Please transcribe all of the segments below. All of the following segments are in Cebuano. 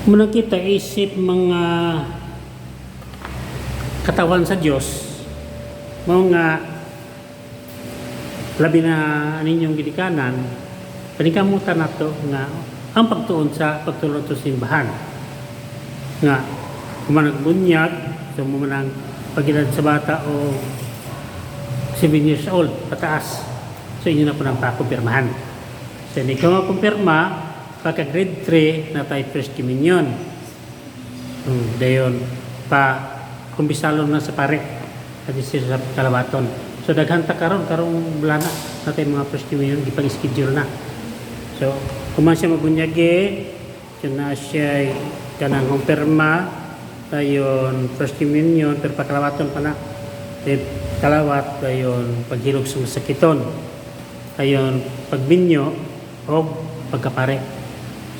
Muna kita isip mga katawan sa Dios, mao nga labi na ninyong gidikanan, paningkamutan nato nga ang pagtuon sa pagtulon sa simbahan nga kung nagbunyag, so mo nang pagilad sa bata o 7 years old pataas, so inyo na po nang pakumpirmahan. So hindi ka makumpirma, pagka grade 3 na tayo first communion. Dayon pa kumbisalon na sa pare at sa kalabaton. So daghan ta karon, karong bulana natay mga first communion, gipang schedule na. So kuman siya mabunyagi, yun na siya kanang kumpirma, dayon first communion, pero pakalawaton pa na. Then, kalawat, dayon paghilog sa masakiton, dayon pagbinyo o pagkapare.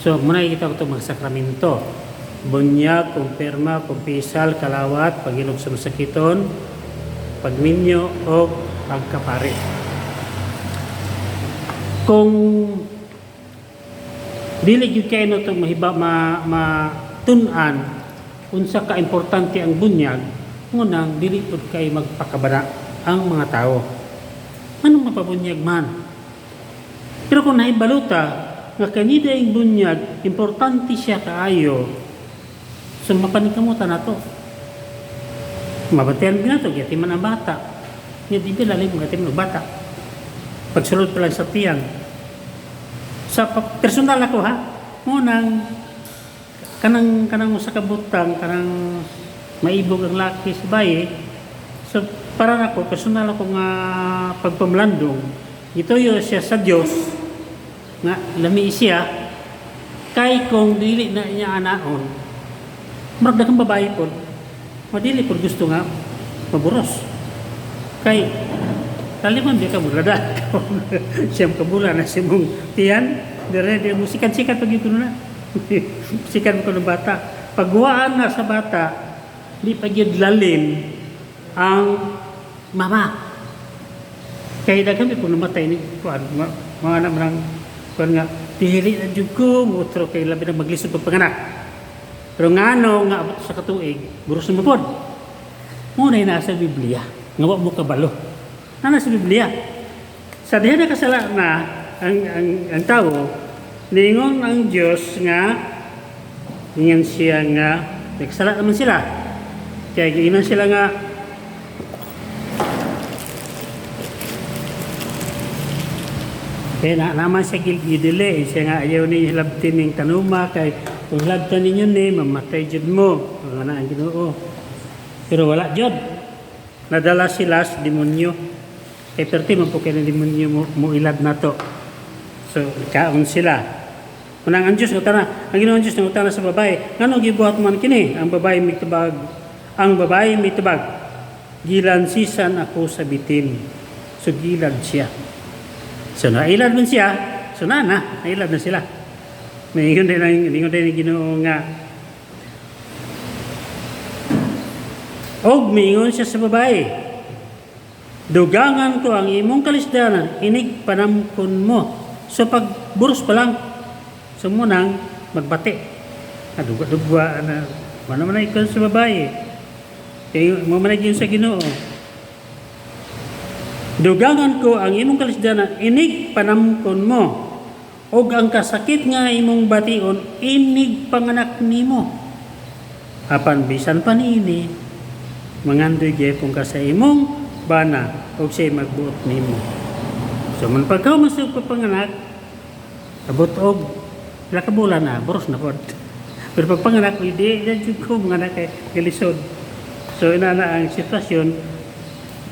So muna kita ko itong mga sakramento: bunyag, kumpirma, kumpisal, kalawat, paghilog sa masakiton, pagminyo o pagkapare. Kung dili gyud kay no itong mahiba ma, matun-an unsa ka importante ang bunyag, ngunang dili pud kay magpakabana ang mga tao. Anong mapabunyag man? Pero kung nahibaluta nga kanida ang bunyag, importante siya kaayo, so mapaningkamutan na to. Mabantayan na to, gati man ang bata. Nga di ba lalim, gati man ang bata. Pagsulod pa lang sa tiyan. Sa personal ako ha, munang kanang kanang usa ka butang, kanang maibog ang laki sa baye. So para nako, personal ako nga pagpamlandong, gituyo siya sa Dios nga lami siya, kay kung dili na niya anaon, murag daghang babae pod madili pod gusto nga maburos, kay taliman di ka mulada siyam ka bulan na siya mong tiyan dire di mo sikat-sikat pag yun na sikat mo ng bata. Pagwaan na sa bata, di pa gyud lalim ang mama, kay daghan kung namatay ni kuan mga anak manang kuan nga dili na jud ko mutro, kay labi na maglisod pagpanganak. Pero ngano nga abot sa katuig, buros na pod mo na nasa Biblia nga wa mo kabalo na nasa Biblia. Sa diha nakasala na ang tao, ningon ang Dios nga ingon siya nga nagsala naman sila, kaya giinan sila nga kaya na naman siya gidili siya nga ayaw ni hilabtin ning tanuma, kay kung hilabtan ninyo ni mamatay jud mo mga na ang Ginoo. Pero wala jud, nadala sila sa demonyo, kay perti man po kay ng demonyo mo ilad nato. So kaon sila. Unang ang Diyos ngutana, ang Ginoong Diyos ngutana sa babae, "Nganong gibuhat man kini?" Ang babae mitubag, ang babae mitubag, "Gilansisan ako sa bitin." So gilad siya. So nailad man siya, so na na, nailad na sila. Ningon din ang Ginoo nga og miingon siya sa babae, "Dugangan ko ang imong kalisdanan inig panamkon mo." So pag buros pa lang, so munang magbati. Adugwa-dugwa na, wala man na ikaw sa babae. Kaya mo man yun sa Ginoo. "Dugangan ko ang imong kalisdanan inig panamkon mo, ug ang kasakit nga imong bation inig panganak nimo. Apan bisan pa niini, mangandoy gyapon ka sa imong bana ug siya'y magbuot nimo." So man pagka mas panganak, abot og pila ka bulan na, buros na pod. Pero pag panganak, hindi na jud ko mga anak kay galisod. So ina na ang sitwasyon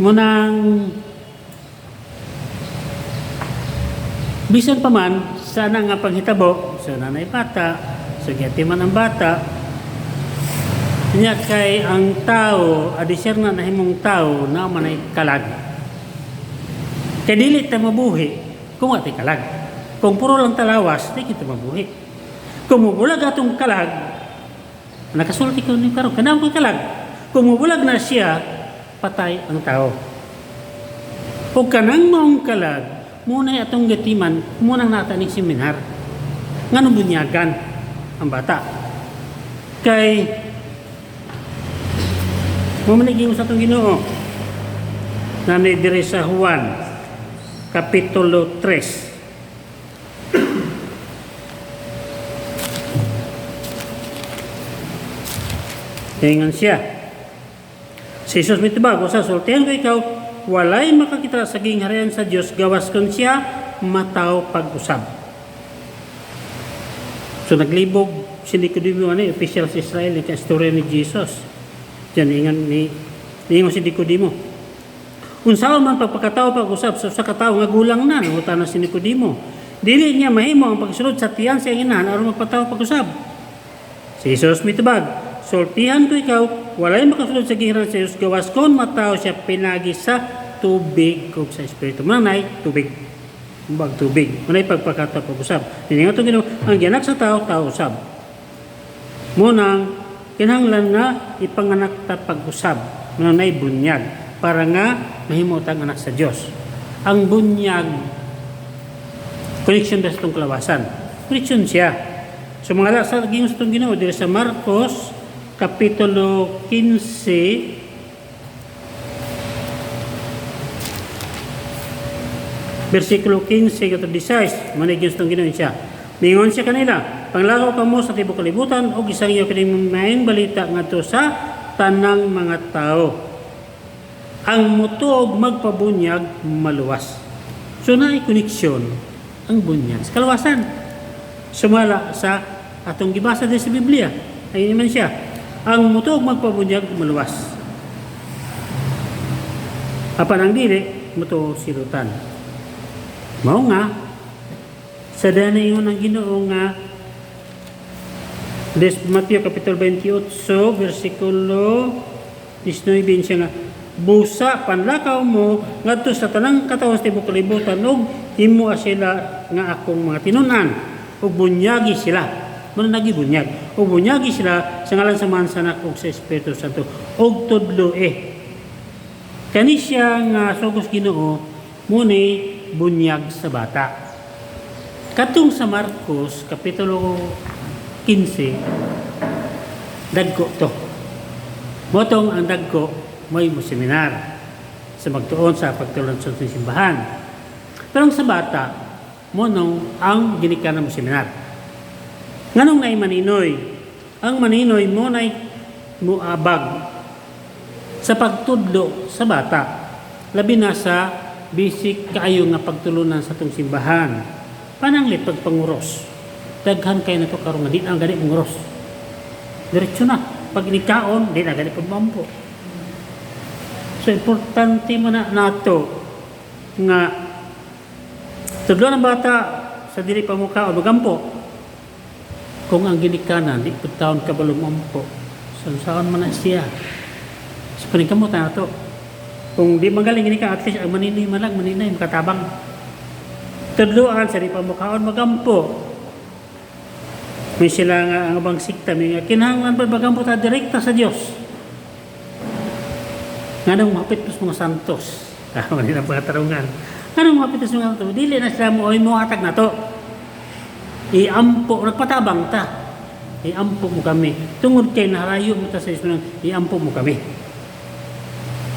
munang bisan pa man sana nga panghitabo, so nanay bata, so giyati man ang bata niya, kay ang tao adisyer na nahimong tao na manay kalag, kay dili ta mabuhi kung wa tay kalag. Kung puro lang talawas, di kita mabuhi. Kung mubulag atong kalag, nakasulti ko ni karon kanang ko'y kalag, kung mubulag na siya, patay ang tao. Kung kanang maong kalag muna atong gatiman, munang nata ning seminar nganong bunyagan ang bata. Kay mao man sa atong Ginoo na ni diri sa Juan Kapitulo 3. Ingon siya. Si Jesus mitubag, "Usa, sultihan ko ikaw, walay makakita sa gingharian sa Dios gawas kun siya matawo pag-usab." So naglibog si Nicodemo ani, official sa Israel, ka istorya ni Jesus. Diyan ingon ni ingon si Nicodemo. "Unsaon man pagpakatawo pag-usab sa usa ka tawo nga gulang na?" nangutana si Nicodemo. "Dili niya mahimo ang pagsulod sa tiyan sa iyang inahan aron magpatawo pag-usab." Si Jesus mitubag, "Sultihan ko ikaw, walay makasulod sa gingharian sa Dios gawas kon matawo siya pinagi sa tubig ug sa Espiritu." Manay tubig. Umbag tubig. Manay pagpakatawo pag-usab. Niingon atong Ginoo, ang gianak sa tao, tao usab. Munang kinahanglan nga ipanganak ta pag-usab. Manay bunyag para nga mahimo tang anak sa Dios. Ang bunyag, connection ba sa itong kalawasan? Connection siya. So mga sa gingon sa itong Ginoo diri sa Marcos Kapitulo 15, versikulo 15 to 16, manigyon sa itong Ginoo siya. Ningon siya kanila, "Panglakaw kamo sa tibuok kalibutan ug isangyaw kining maayong balita ngadto sa tanang mga tao. Ang mutuo ug magpabunyag maluwas." So naay koneksyon ang bunyag sa kaluwasan. Sumala sa atong gibasa din sa Biblia. Ayun naman siya. Ang mutuo ug magpabunyag maluwas. Apan ang dili mutuo, silutan. Mao nga sa danayon ang Ginoo nga des Mateo Kapitulo 28 versikulo 19 siya nga, "Busa panlakaw mo ngadto sa tanang katawhan sa tibuok kalibutan ug himoa sila nga akong mga tinun-an ug bunyagi sila." Mao nagibunyag, ug bunyagi sila sa ngalan sa Amahan, sa Anak ug sa Espiritu Santo ug tudlo. Kani siya nga sugos Ginoo muni bunyag sa bata. Katong sa Marcos Kapitulo 15, dagko to. Motong ang dagko mo'y mo seminar sa magtuon sa pagtulon sa simbahan. Pero ang sa bata, mo nung ang ginikanan mo seminar. Nganong naay maninoy? Ang maninoy mo nay muabag sa pagtudlo sa bata. Labi na sa basic kaayo nga pagtulunan sa atong simbahan. Pananglit pagpanguros. Daghan kay na to karon nga di na gani manguros. Diretso na. Pag inikaon, di na gani pud mampo. So importante mo na nato nga tudlo ng bata sa dili pa mukaon, magampo. Kung ang ginikanan di pud taon kabalo mampo, so saan man na siya? So paningkamot na nato. Kung di magaling ginikanan, at least ang maninoy man lang, maninay makatabang. Tudloan sa di pa mukaon magampo. May sila nga ang abang sikta, may nga kinahanglan pa magampo ta direkta sa Dios. Nganong mahapit sa mga santos? Tama nila mga tarungan. Nganong mahapit sa mga santos? Dili na sila mo, oy mo hatag na to. Iampo, nagpatabang ta. Iampo mo kami. Tungod kay naharayo mo ta sa Diyos, iampo mo kami.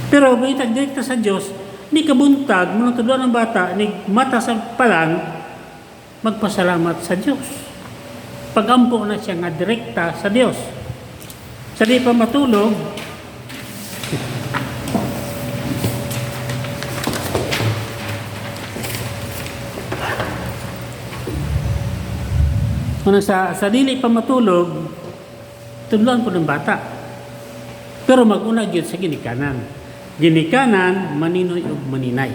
Pero may direkta sa Diyos, ni kabuntag, mga tudloan ng bata, ni mata sa palang, magpasalamat sa Diyos. Pagampo na siya nga direkta sa Diyos. Sa di pa matulog, Una sa dili pa matulog, tudloan po ng bata. Pero mag-una gyud sa ginikanan. Ginikanan, maninoy ug maninay.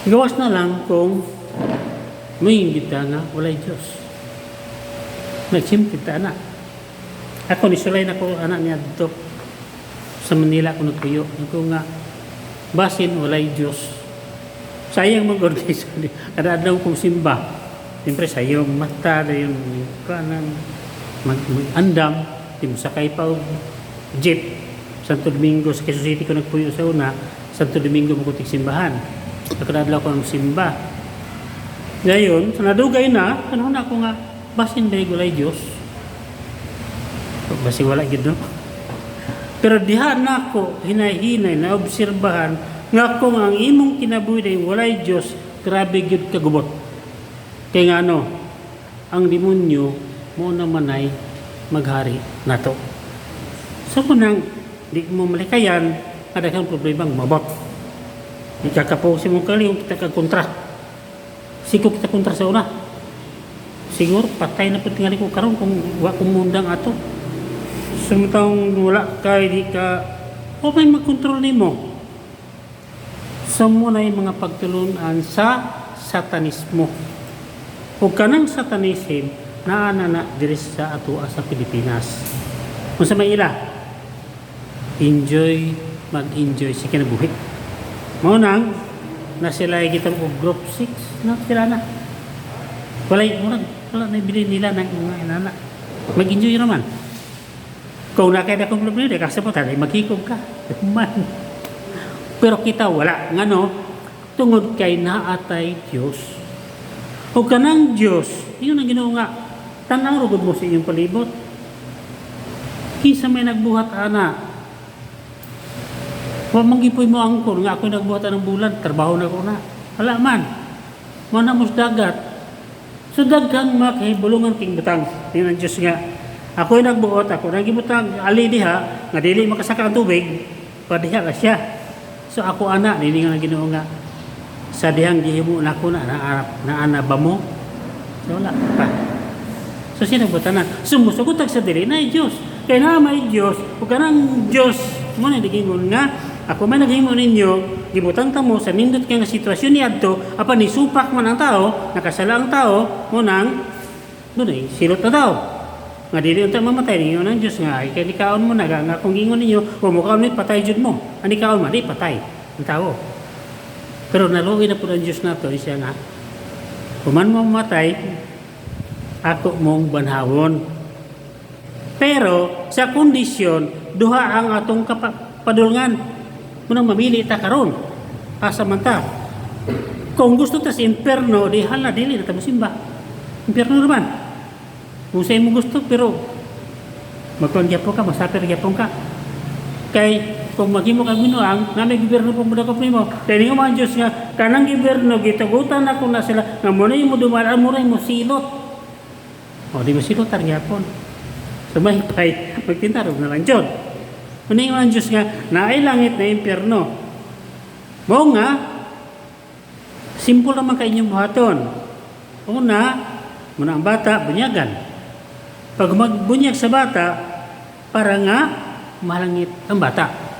Gawas na lang kung may kita nga walay Diyos. Nagsimple ta na. Ako ni sulay na ko anak niya dito sa Manila ko nagpuyo. Ako nga basin walay Diyos. Sayang mag-order kada adlaw kong simba. Siyempre sa iyong mata, yung kanang mag-andam, di mo sakay pa og jeep. Santo Domingo, sa Quezon City ko nagpuyo sa una, Santo Domingo mo kutik simbahan. Kada adlaw ko ng simba. Ngayon, sa nadugay na, ano na ako nga, Basin ba walay Diyos? Basi wala gyud, no? Pero diha nako hinay-hinay na obserbahan nga kung ang imong kinabuhi ay walay Diyos, grabe gyud kagubot. Kay ngano, ang demonyo mo naman ay maghari nato. So kung nang di mo malikayan, ada kang problemang mabot. Di ka kapaw sa imong kaliw, kita ka kontra. Siko kita kontra sa una. Siguro patay na po tingali ko karon kung wa kumundang ato. Sumutang wala ka, di ka, o may magkontrol nimo. So mo na yung mga pagtulunan sa satanismo. O kanang satanism, naa na na diri sa ato sa Pilipinas. Kung sa may ila, enjoy, mag-enjoy sa kinabuhi. Mao nang, na sila gitang og group 6 na sila na. Walay, murag, wala na ibili nila ng mga inana. Mag-enjoy naman. Kung nakaya na kong problema, kasi po tayo, maghikog ka. Man. Pero kita wala. Ngano, tungod kay naatay Diyos. O kanang Diyos, yun ang Ginoo nga, tanaw rugod mo sa iyong palibot. Kinsa may nagbuhat ana? Wa man gipoy mo angkon nga ako nagbuhat ng bulan, trabaho na ko na. Wala man. Mo na mo sa dagat. So daghang makahibulungan king butang. Tingnan ang Diyos nga, ako'y nagbuot, ako nang gibutang ali diha, nga dili makasaka ang tubig, padiha ka siya. So ako ana, nini nga Ginoo nga, sa dihang gihimo nako na na, na ana ba mo? So wala pa. So sino buta na? Sumusugot sa dili na Diyos. Kay na may Diyos, ug kanang Diyos mo na giingon nga ako man naghimo ninyo, gibutang ta mo sa nindot kay nga sitwasyon niadto, apan nisupak man ang tao, nakasala ang tao, mo nang dunay silot na tao. Nga dili unta mamatay ninyo ng Diyos nga ay kay nikaon mo na nga kung giingon ninyo, wa mo kaon ni patay jud mo. Ani kaon man di patay ang tao. Pero naluoy na po ang Diyos nato siya nga human mo mamatay, ako mong banhawon. Pero sa kondisyon, duha ang atong padulngan. Munang mamili ta karon. Asa man ta. Kung gusto ta sa imperno, di hala dili na ta mosimba. Imperno naman. Kung sa imo gusto, pero magkuhan gyapon ka, masapir gyapon ka. Kay kung maghimo kag binuang, na may gobyerno pong mudakop nimo. Kay ningon man ang Diyos nga kanang gobyerno gitugutan nako na sila nga mo na mo dumaan, mo mo silot. O di mo silot tar gyapon. So mahipay, magtintarog na lang jud. Muna ang Diyos nga naay langit na impyerno. Mao nga simple naman kay inyong buhaton. Una, muna ang bata bunyagan. Pag magbunyag sa bata, para nga malangit ang bata.